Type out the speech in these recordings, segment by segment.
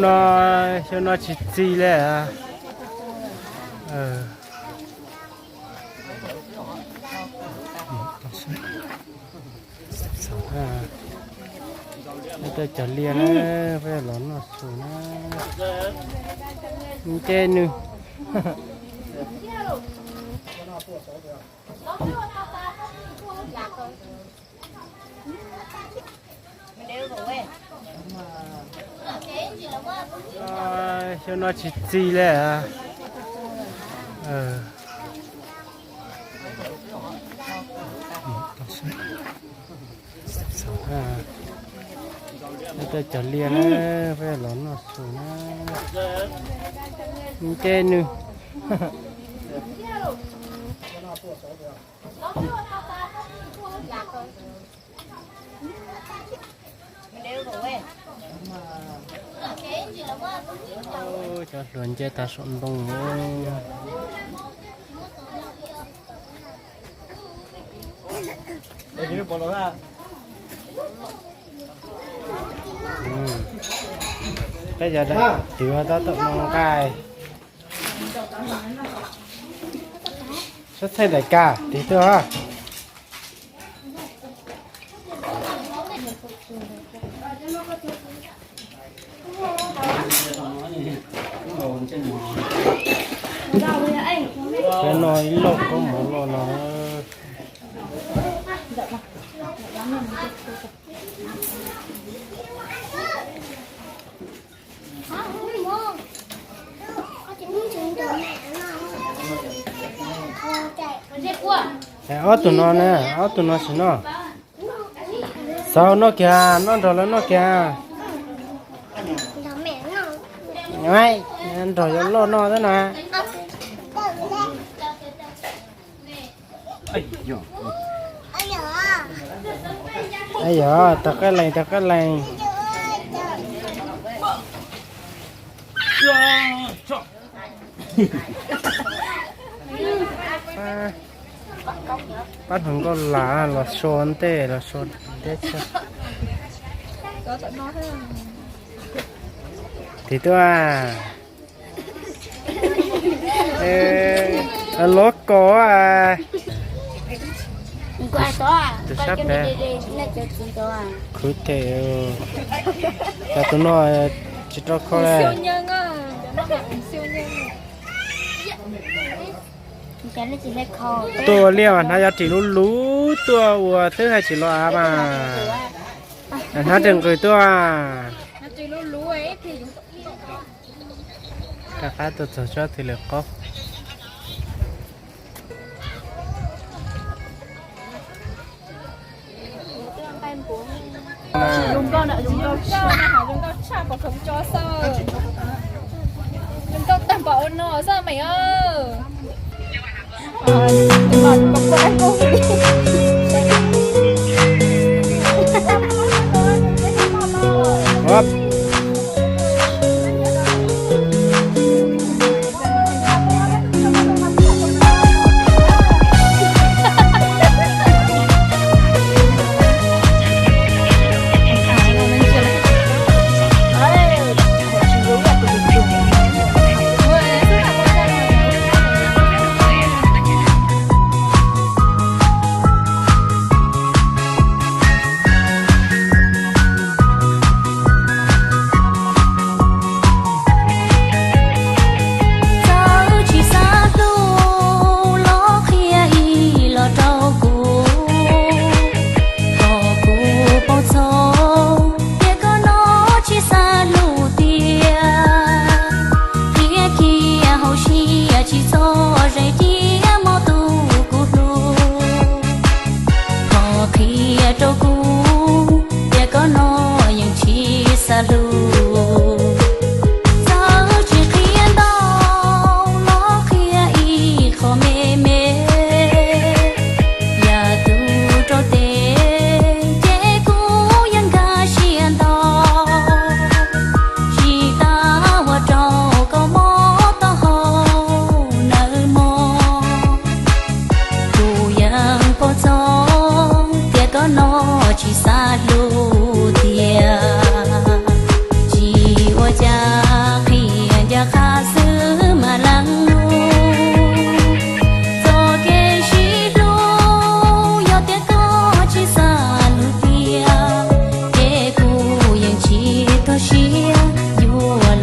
No, xyoo no tsis txi li. Tej cov liaj na, peb los noj su na. Nce nws. Xyoo no tsis txi li. Tej cov liaj na, peb los noj su na. Nce nws. Cov hluas nce tag saum ntoo. Peb cov twv tab tom noj nqaij. Sab txhaij daim kab tiv tuaj. Peb noj ib lauj koob mov loj no. Ob tug no na, ob tug no tsis noj. Xav noj kiag, noj nrog lawv noj kiag. Nrog yuav loj noj xwb na. Yog, tag qab lees, tag qab lees. Pab hluas nkauj lam los so ntej, los so ntej. Tiv tuaj. Lov kos. Tus sab pem. Khwv them. Cas tus no tsis rau kho li. Tuaj ua liaj mas hnav cov ris luv luv tuaj ua twb hais tsis los av mas. Hnav ris nqws tuaj. Rov qab tuaj txog tsob twg lawm qaub. Zoo nkauj tag npaum no xwb meem.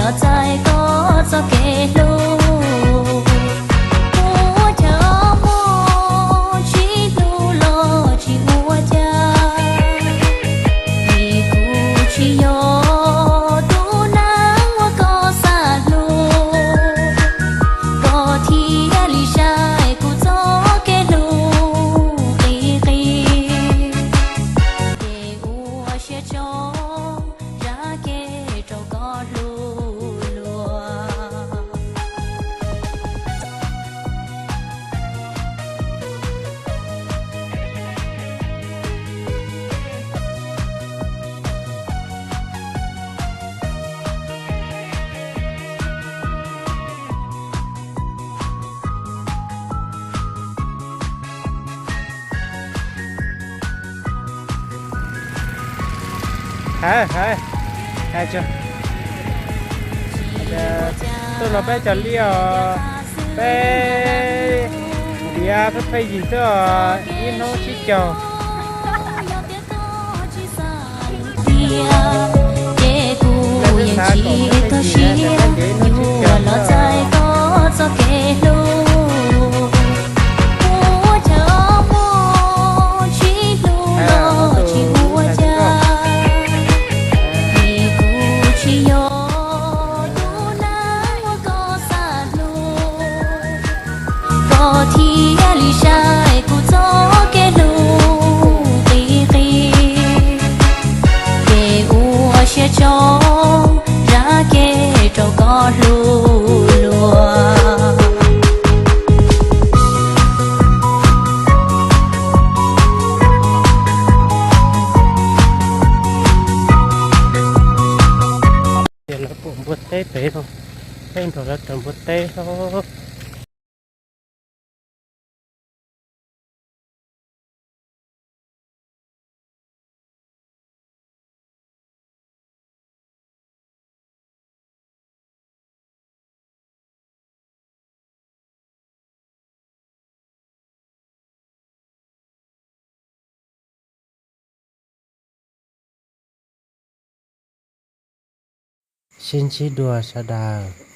Los txais koj txoj kev hlub, ua chaw mog tsis hlub los tsis ua cas, vim kuv tsis yog tus neeg uas koj xav hlub, koj thiaj li saib kuv txoj kev hlub qis qis. Ces ua siab tso, zam kev rau koj hlub luag. Hais, hais, hais tso. Tuaj no peb cov liaj os, peb ntiav peb pheej yig tuaj ib hnub tsib caug. Ces kuv yeej tsis tau siab yuav los txais koj txoj kev hlub, ua chaw mog tsis hlub los tsis ua cas, vim kuv tsis yog tus neeg uas koj xav hlub, koj thiaj li saib kuv txoj kev hlub qis qis. Ces ua siab tso, zam kev rau koj hlub luag. Ces lawv pom npua teb pem no, peb nrog lawv raws npua teb os. Sib ntsib dua sawv daws.